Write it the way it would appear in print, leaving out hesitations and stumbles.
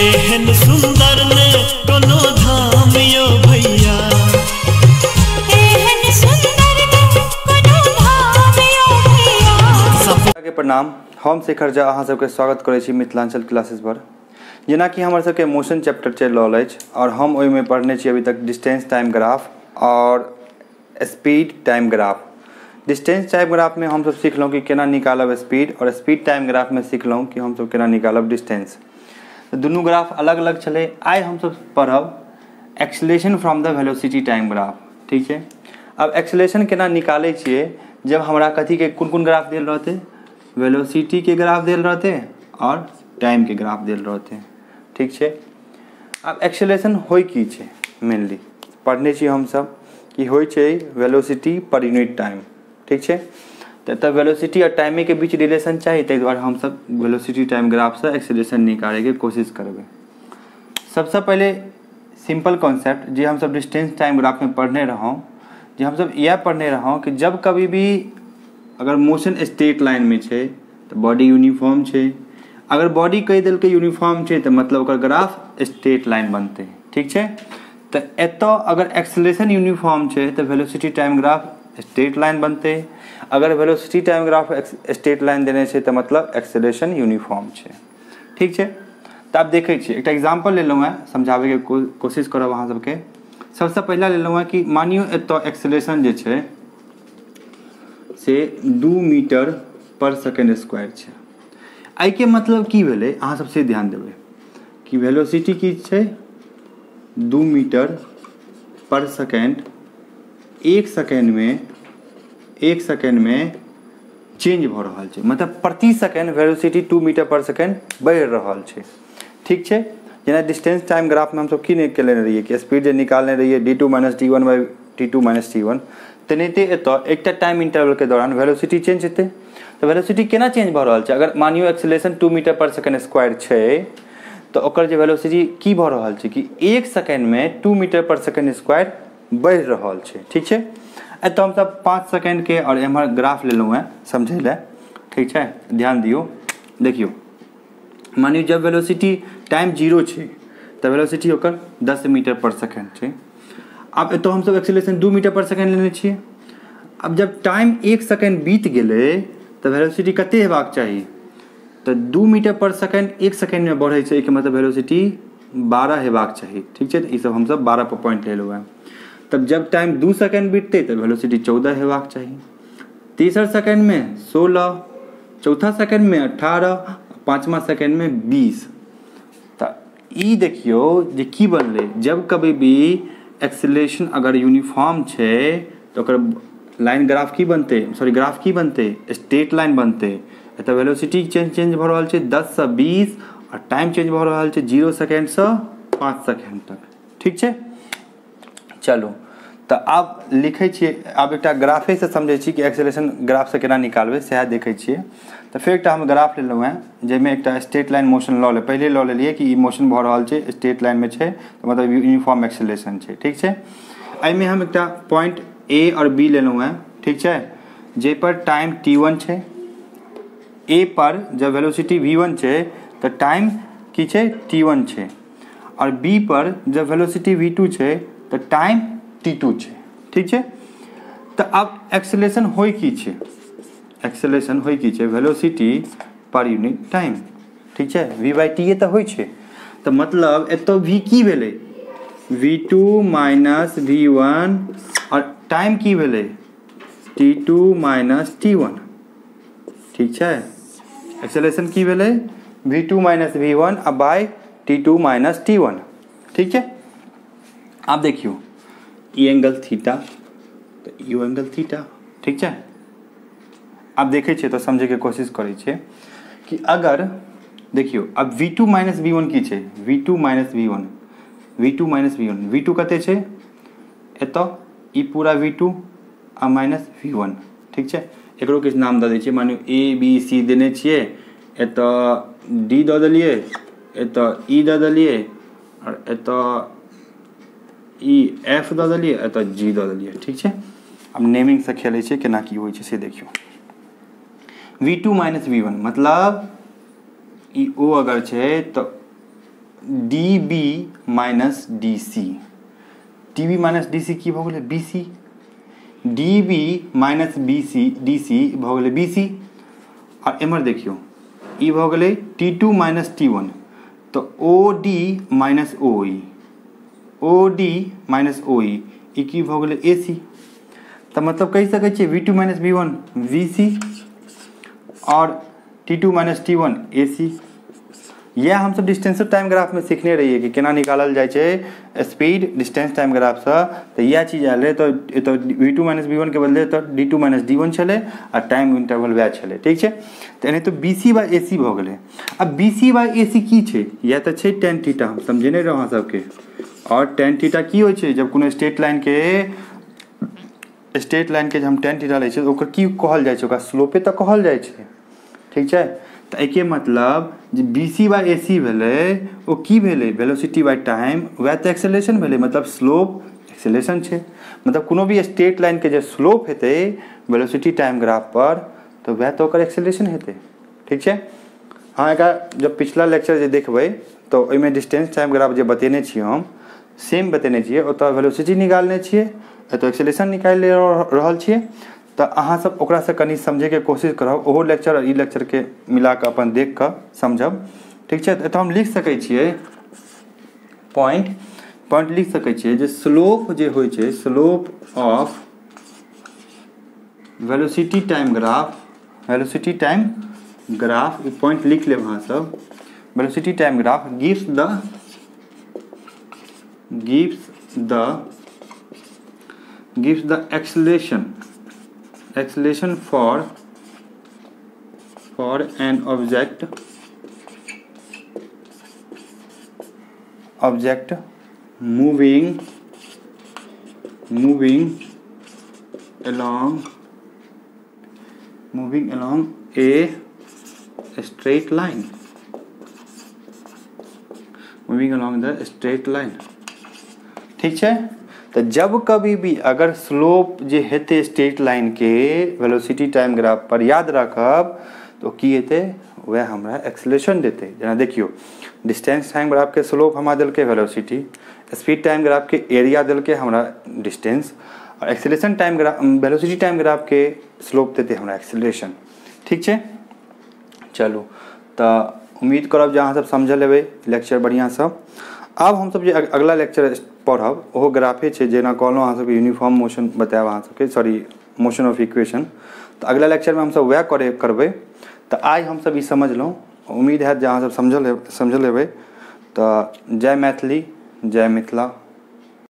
एहन सुंदर ने कोनो धाम यो भैया, एहन सुंदर ने कोनो धाम यो भैया। के प्रणाम, हम शेखर झा अहाँ सबके स्वागत करै छी मिथिलांचल क्लासेस पर। जेनाकि हमर सबके मोशन चैप्टर चलि रहल अछि और हम ओहिमे पढ़ने छी अभी तक डिस्टेंस टाइम ग्राफ और speed time graph. Distance time graph में हमसब सिखलहुँ कि केना निकालब स्पीड, और स्पीड टाइम ग्राफ में सिखलहुँ कि हमसब केना निकालब डिस्टेंस। दुनू ग्राफ अलग अलग छलै। आइ हमसब पढ़ब acceleration from the velocity time graph. ठीक छै, अब एक्सेलेरेशन केना निकालै छियै जब हमरा कथी के कोन कोन ग्राफ देल रहतै, वेलोसिटी के ग्राफ देल रहतै और टाइम के ग्राफ देल रहतै। ठीक छै, आब एक्सेलेरेशन होइ की छै, मेनली पढ़ने छी हमसब कि होइ छै वेलोसिटी पर यूनिट टाइम। ठीक छै, तऽ एतऽ वेलोसिटी और टाइमे के बीच रिलेशन चाही, ताहि दुआरे हमसब वेलोसिटी टाइम ग्राफसँ एक्सेलेरेशन निकालैके कोशिश करबै। सबसँ पहिले सिंपल कॉन्सेप्ट जे हमसब डिस्टेंस टाइम ग्राफमे पढ़ने रहौं, जे हमसब इएह पढ़ने रहौं कि जब कभी भी अगर मोशन स्ट्रेट लाइनमे छै तऽ बॉडी यूनिफॉर्म छै, अगर बॉडी कहि देलकै यूनिफॉर्म छै तऽ मतलब ओकर ग्राफ स्ट्रेट लाइन बनतै। ठीक छै, तऽ एतऽ अगर एक्सेलेरेशन यूनिफॉर्म छै तऽ velocity time graph straight line बनतै, अगर velocity time graph straight line देने छै तऽ मतलब एक्सेलेरेशन यूनिफॉर्म छै। ठीक छै, तऽ आब देखै छियै, एकटा एग्जाम्पल लेलहुँ हेँ, समझाबैके कोशिश करब अहाँ सबके। सबसँ पहिला लेलहुँ हेँ कि मानियौ एतऽ एक्सेलेरेशन जे छै से 2 मीटर पर सेकेंड स्क्वायर छै। एहिके मतलब की भेलै, अहाँ सब से ध्यान देबै कि वेलोसिटी की छै 2 मीटर पर सेकेंड एक सेकेंड में चेंज भऽ रहल छै, मतलब प्रति सेकेंड वेलोसिटी 2 मीटर पर सेकेंड बढ़ि रहल छै। ठीक छै, जेना डिस्टेंस टाइम ग्राफमे हमसब की नहि केने रहियै कि स्पीड जे निकालने रहियै d2 minus d1 by t2 minus t1, तेनाहिते एतऽ एकटा टाइम इंटरवलके दौरान वेलोसिटी चेंज हेतै। तऽ वेलोसिटी केना चेंज भऽ रहल छै, अगर मानियौ एक्सेलेरेशन 2 मीटर पर सेकेंड स्क्वायर छै तऽ ओकर जे वेलोसिटी की भऽ रहल छै कि एक सेकेंडमे 2 मीटर पर सेकेंड स्क्वायर बढ़ि रहल छै। ठीक छै, एतऽ हमसब 5 सेकेंडके और एम्हर ग्राफ लेलहुँ हेँ समझै लए। ठीक छै, ध्यान दियौ, देखियौ मानियौ जब वेलोसिटी टाइम 0 छै तऽ वेलोसिटी ओकर 10 मीटर पर सेकेंड छै। आब एतऽ हमसब एक्सेलेरेशन 2 मीटर पर सेकेंड लेने छियै। आब जब टाइम 1 सेकेंड बीत गेलै तऽ वेलोसिटी कते हेबाक चाही, तऽ 2 मीटर पर सेकेंड 1 सेकेंडमे बढ़ै छै, एहिके मतलब वेलोसिटी 12 हेबाक चाही। ठीक छै, तऽ ईसब हमसब 12 पर पॉइंट लेलहुँ हेँ। तब जब टाइम 2 सेकेंड बीततै तऽ वेलोसिटी 14 हेबाक चाही, तेसर सेकेंडमे 16, चौथा सेकेंडमे 18, पाँचमा सेकेंडमे 20। तऽ ई देखियौ जे की बनलै, जब कभी भी एक्सेलेरेशन अगर यूनिफॉर्म छै तऽ ओकर लाइन ग्राफ की बनतै, सॉरी ग्राफ की बनतै, स्ट्रेट लाइन बनतै। एतऽ वेलोसिटी चेंज भऽ रहल छै 10 से 20 और टाइम चेंज भऽ रहल छै 0 सेकेंडसँ 5 सेकेंड तक। ठीक छै, चलू तऽ आब लिखै छियै, आब एकटा ग्राफेसँ समझै छी कि एक्सेलेरेशन ग्राफसँ केना निकालबै सएह देखै छियै। तऽ फेर एकटा हम ग्राफ लेलहुँ हेँ जाहिमे एकटा स्ट्रेट लाइन मोशन लऽ ले, पहिले लऽ लेलियै कि ई मोशन भऽ रहल छै स्ट्रेट लाइनमे छै तऽ मतलब यूनिफॉर्म एक्सेलेरेशन छै। ठीक छै, एहिमे हम एकटा पॉइंट ए और बी लेलहुँ हेँ। ठीक छै, जाहिपर टाइम t1 छै, ए पर जब वेलोसिटी v1 छै तऽ टाइम की छै t1 छै, और बी पर जब वेलोसिटी v2 छै तऽ टाइम t2 छै। ठीक छै, तऽ आब एक्सेलेरेशन होइ की छै, एक्सेलेरेशन होइ की छै वेलोसिटी पर यूनिट टाइम। ठीक छै, v by T तऽ होइ छै, तऽ मतलब एतऽ v की भेलै v2 minus v1 और टाइम की भेलै t2 minus t1। ठीक छै, एक्सेलेरेशन की भेलै v2 minus v1 आ बाय t2 minus t1। ठीक छै, आब देखियौ ई एंगल थीटा तऽ इहो एंगल थीटा। ठीक छै, आब देखै छियै तऽ समझैके कोशिश करै छियै कि अगर देखियौ आब v2 minus v1 की छै, v2 minus v1, v2 minus v1, v2 कते छै एतऽ ई पूरा v2 आ माइनस v1। ठीक छै, एकरो किछु नाम दऽ दै छियै, मानियौ ए बी सी देने छियै, एतऽ डी दऽ देलियै, एतऽ ई दऽ देलियै और एतऽ ई एफ दऽ देलियै, एतऽ जी दऽ देलियै। ठीक छै, आब नेमिंगसँ खेलै छियै केना की होइ छै से देखियौ। v2 minus v1 मतलब ई ओ अगर छै तऽ D B minus D C. D B minus D C की भऽ गेलै B C, D B minus B C D C भऽ गेलै बी सी। आओर एम्हर देखियौ ई भऽ गेलै T two minus T one, तऽ O D minus O E, O D minus O E, ई की भऽ गेलै ए सी। तऽ मतलब कहि सकै छियै V two minus V one V C आओर T two minus T one A C. इएह हमसब डिस्टेंसो टाइम ग्राफमे सीखने रहियै कि केना निकालल जाइ छै स्पीड डिस्टेंस टाइम ग्राफसँ। तऽ इएह चीज आयल रहै, तऽ एतऽ V two minus V one के बदले एतऽ D two minus D one छलै आ टाइम इंटरवल वएह छलै, ठीक छै। तऽ एनाहिते बी सी बाई ए सी भऽ गेलै। आब बी सी बाई ए सी की छै, इएह तऽ छै टेन थीटा, हम समझेने रहौँ अहाँ सबके। आओर टेन थीटा की होइ छै, जब कोनो स्ट्रेट लाइन के हम टेन थीटा लै छियै ओकर की कहल जाइ छै, ओकरा स्लोपे तऽ कहल जाइ छै, ठीक छै। तऽ एहिके मतलब जे बी सी बाई ए सी भेलै ओ की भेलै, वेलोसिटी बाई टाइम, वएह तऽ एक्सेलरेशन भेलै, मतलब स्लोप एक्सेलरेशन छै। मतलब कोनो भी स्ट्रेट लाइन के जे स्लोप हेतै वेलोसिटी टाइम ग्राफ पर तऽ वएह तऽ ओकर एक्सेलरेशन हेतै, ठीक छै। अहाँ एकरा जब पिछला लेक्चर जे देखबै तऽ ओहिमे डिस्टेंस टाइम ग्राफ जे बतेने छियै हम सेम बतेने छियै, ओतऽ वेलोसिटी निकालने छियै, एतऽ एक्सेलरेशन निकालि रहल छियै। तऽ अहाँ सब ओकरासँ कनि समझैके कोशिश करब, ओहो लेक्चर आओर ई लेक्चरके मिलाकऽ अपन देख कऽ समझब, ठीक छै। तऽ एतऽ हम लिख सकै छियै पॉइंट लिख सकै छियै जे स्लोप जे होइ छै, slope of velocity time graph, velocity time graph, E point लिख लेब अहाँ सब। Velocity time graph gives the gives the acceleration for an object moving along a straight line, moving along the straight line, ठीक छै। तऽ जब कभी भी अगर स्लोप जे हेतै स्ट्रेट लाइन के वेलोसिटी टाइम ग्राफ पर, याद राखब तो की हेतै, वएह हमरा एक्सेलरेशन देतै। जेना देखियौ डिस्टेंस टाइम ग्राफ के स्लोप हमरा देलकै वेलोसिटी, स्पीड टाइम ग्राफ के एरिया देलकै हमरा डिस्टेंस, और acceleration time graph velocity time graph के स्लोप देतै हमरा एक्सेलरेशन, ठीक छै। चलू तऽ उम्मीद करब जे अहाँ सब समझल हेबै लेक्चर बढ़िआँसँ। आब हमसब जे अगला लेक्चर पढ़ब ओहो ग्राफे छै, जेना कहलहुँ अहाँ सबके यूनिफॉर्म मोशन बतायब अहाँ सबके, सॉरी मोशन ऑफ इक्वेशन। तऽ अगला लेक्चरमे हमसब वएह करबै। तऽ आइ हमसब ई समझलहुँ, उम्मीद हैत जे अहाँ सब समझल हेबै। तऽ जय मैथिली, जय मिथिला।